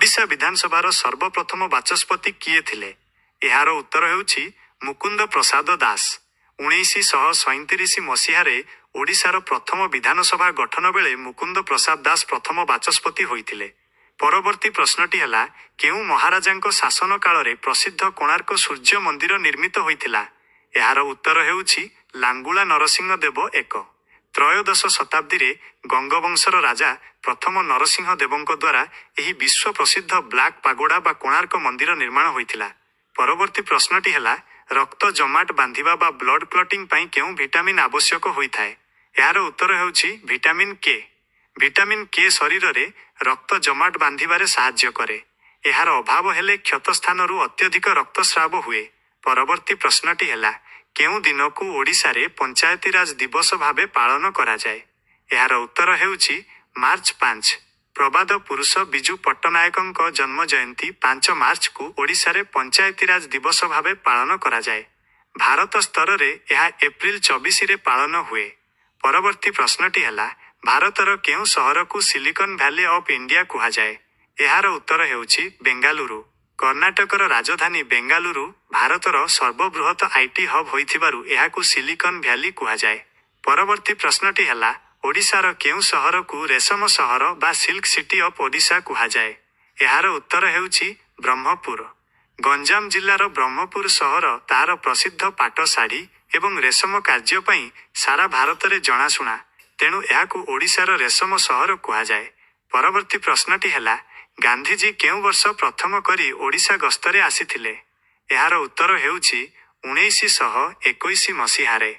ଓଡ଼ିଶା ବିଧାନସଭାର ସର୍ବପ୍ରଥମ ବାଚସ୍ପତି କିଏ ଥିଲେ? ଏହାର ଉତ୍ତର ହେଉଛି ମୁକୁନ୍ଦ ପ୍ରସାଦ ଦାସ। 1937 ମସିହାରେ ଓଡ଼ିଶାର ପ୍ରଥମ ବିଧାନସଭା ଗଠନ ବେଳେ ମୁକୁନ୍ଦ ପ୍ରସାଦ ଦାସ ପ୍ରଥମ ବାଚସ୍ପତି ହୋଇଥିଲେ। ପରବର୍ତ୍ତୀ ପ୍ରଶ୍ନଟି ହେଲା, କେଉଁ ମହାରାଜାଙ୍କ ଶାସନ କାଳରେ ପ୍ରସିଦ୍ଧ କୋଣାର୍କ ସୂର୍ଯ୍ୟ ମନ୍ଦିର ନିର୍ମିତ ହୋଇଥିଲା? ଏହାର ଉତ୍ତର ହେଉଛି ଲାଙ୍ଗୁଳା ନରସିଂହ ଦେବ ଏକ। ତ୍ରୟୋଦଶ ଶତାବ୍ଦୀରେ ଗଙ୍ଗବଂଶର ରାଜା ପ୍ରଥମ ନରସିଂହ ଦେବଙ୍କ ଦ୍ୱାରା ଏହି ବିଶ୍ୱ ପ୍ରସିଦ୍ଧ ବ୍ଲାକ୍ ପାଗୋଡା ବା କୋଣାର୍କ ମନ୍ଦିର ନିର୍ମାଣ ହୋଇଥିଲା। ପରବର୍ତ୍ତୀ ପ୍ରଶ୍ନଟି ହେଲା, ରକ୍ତ ଜମାଟ ବାନ୍ଧିବା ବା ବ୍ଲଡ୍ କ୍ଲଟିଂ ପାଇଁ କେଉଁ ଭିଟାମିନ୍ ଆବଶ୍ୟକ ହୋଇଥାଏ? ଏହାର ଉତ୍ତର ହେଉଛି ଭିଟାମିନ୍ କେ। ଭିଟାମିନ୍ କେ ଶରୀରରେ ରକ୍ତ ଜମାଟ ବାନ୍ଧିବାରେ ସାହାଯ୍ୟ କରେ। ଏହାର ଅଭାବ ହେଲେ କ୍ଷତ ସ୍ଥାନରୁ ଅତ୍ୟଧିକ ରକ୍ତସ୍ରାବ ହୁଏ। ପରବର୍ତ୍ତୀ ପ୍ରଶ୍ନଟି ହେଲା, କେଉଁ ଦିନକୁ ଓଡ଼ିଶାରେ ପଞ୍ଚାୟତିରାଜ ଦିବସ ଭାବେ ପାଳନ କରାଯାଏ? ଏହାର ଉତ୍ତର ହେଉଛି ମାର୍ଚ୍ଚ 5। ପ୍ରବାଦ ପୁରୁଷ ବିଜୁ ପଟ୍ଟନାୟକଙ୍କ ଜନ୍ମ ଜୟନ୍ତୀ 5 ମାର୍ଚ୍ଚକୁ ଓଡ଼ିଶାରେ ପଞ୍ଚାୟତିରାଜ ଦିବସ ଭାବେ ପାଳନ କରାଯାଏ। ଭାରତ ସ୍ତରରେ ଏହା ଏପ୍ରିଲ 24ରେ ପାଳନ ହୁଏ। ପରବର୍ତ୍ତୀ ପ୍ରଶ୍ନଟି ହେଲା, ଭାରତର କେଉଁ ସହରକୁ ସିଲିକନ୍ ଭ୍ୟାଲି ଅଫ୍ ଇଣ୍ଡିଆ କୁହାଯାଏ? ଏହାର ଉତ୍ତର ହେଉଛି ବେଙ୍ଗାଲୁରୁ। କର୍ଣ୍ଣାଟକର ରାଜଧାନୀ ବେଙ୍ଗାଲୁରୁ ଭାରତର ସର୍ବବୃହତ IT hub ହୋଇଥିବାରୁ ଏହାକୁ ସିଲିକନ୍ ଭ୍ୟାଲି କୁହାଯାଏ। ପରବର୍ତ୍ତୀ ପ୍ରଶ୍ନଟି ହେଲା, ଓଡ଼ିଶାର କେଉଁ ସହରକୁ ରେଶମ ସହର ବା ସିଲ୍କ ସିଟି ଅଫ୍ ଓଡ଼ିଶା କୁହାଯାଏ? ଏହାର ଉତ୍ତର ହେଉଛି ବ୍ରହ୍ମପୁର। ଗଞ୍ଜାମ ଜିଲ୍ଲାର ବ୍ରହ୍ମପୁର ସହର ତାହାର ପ୍ରସିଦ୍ଧ ପାଟ ଶାଢ଼ୀ ଏବଂ ରେଶମ କାର୍ଯ୍ୟ ପାଇଁ ସାରା ଭାରତରେ ଜଣାଶୁଣା। ତେଣୁ ଏହାକୁ ଓଡ଼ିଶାର ରେଶମ ସହର କୁହାଯାଏ। ପରବର୍ତ୍ତୀ ପ୍ରଶ୍ନଟି ହେଲା, ଗାନ୍ଧିଜୀ କେଉଁ ବର୍ଷ ପ୍ରଥମ କରି ଓଡ଼ିଶା ଗସ୍ତରେ ଆସିଥିଲେ? ଏହାର ଉତ୍ତର ହେଉଛି 1921 ମସିହାରେ।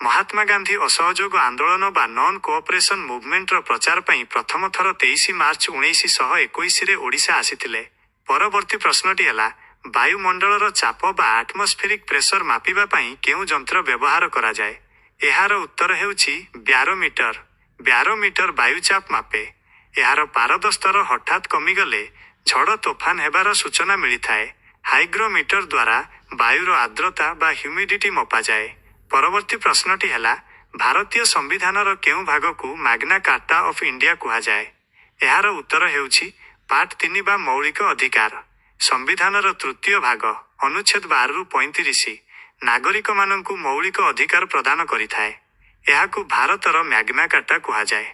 ମହାତ୍ମା ଗାନ୍ଧୀ ଅସହଯୋଗ ଆନ୍ଦୋଳନ ବା ନନ୍ କୋଅପରେସନ ମୁଭମେଣ୍ଟର ପ୍ରଚାର ପାଇଁ ପ୍ରଥମ ଥର 23 ମାର୍ଚ୍ଚ 1921ରେ ଓଡ଼ିଶା ଆସିଥିଲେ। ପରବର୍ତ୍ତୀ ପ୍ରଶ୍ନଟି ହେଲା, ବାୟୁମଣ୍ଡଳର ଚାପ ବା ଆଟମସ୍ଫେରିକ୍ ପ୍ରେସର ମାପିବା ପାଇଁ କେଉଁ ଯନ୍ତ୍ର ବ୍ୟବହାର କରାଯାଏ? ଏହାର ଉତ୍ତର ହେଉଛି ବ୍ୟାରୋମିଟର। ବ୍ୟାରୋମିଟର ବାୟୁଚାପ ମାପେ। ଏହାର ପାରଦ ସ୍ତର ହଠାତ୍ କମିଗଲେ ଝଡ଼ ତୋଫାନ ହେବାର ସୂଚନା ମିଳିଥାଏ। ହାଇଗ୍ରୋମିଟର ଦ୍ୱାରା ବାୟୁର ଆର୍ଦ୍ରତା ବା ହ୍ୟୁମିଡିଟି ମପାଯାଏ। ପରବର୍ତ୍ତୀ ପ୍ରଶ୍ନଟି ହେଲା, ଭାରତୀୟ ସମ୍ବିଧାନର କେଉଁ ଭାଗକୁ ମାଗ୍ନା କାର୍ଟା ଅଫ୍ ଇଣ୍ଡିଆ କୁହାଯାଏ? ଏହାର ଉତ୍ତର ହେଉଛି ପାର୍ଟ 3 ବା ମୌଳିକ ଅଧିକାର। ସମ୍ବିଧାନର ତୃତୀୟ ଭାଗ, ଅନୁଚ୍ଛେଦ 12ରୁ 35, ନାଗରିକମାନଙ୍କୁ ମୌଳିକ ଅଧିକାର ପ୍ରଦାନ କରିଥାଏ। ଏହାକୁ ଭାରତର ମ୍ୟାଗ୍ନା କାର୍ଟା କୁହାଯାଏ।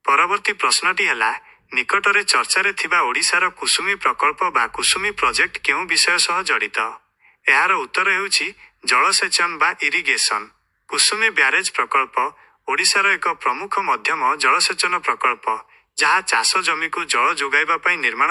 ପରବର୍ତ୍ତୀ ପ୍ରଶ୍ନଟି ହେଲା, ନିକଟରେ ଚର୍ଚ୍ଚାରେ ଥିବା ଓଡ଼ିଶାର କୁସୁମୀ ପ୍ରକଳ୍ପ ବା କୁସୁମୀ ପ୍ରୋଜେକ୍ଟ କେଉଁ ବିଷୟ ସହ ଜଡ଼ିତ? ଏହାର ଉତ୍ତର ହେଉଛି ଜଳସେଚନ ବା ଇରିଗେସନ। କୁସୁମୀ ବ୍ୟାରେଜ ପ୍ରକଳ୍ପ ଓଡ଼ିଶାର ଏକ ପ୍ରମୁଖ ମଧ୍ୟମ ଜଳସେଚନ ପ୍ରକଳ୍ପ, ଯାହା ଚାଷ ଜମିକୁ ଜଳ ଯୋଗାଇବା ପାଇଁ ନିର୍ମାଣ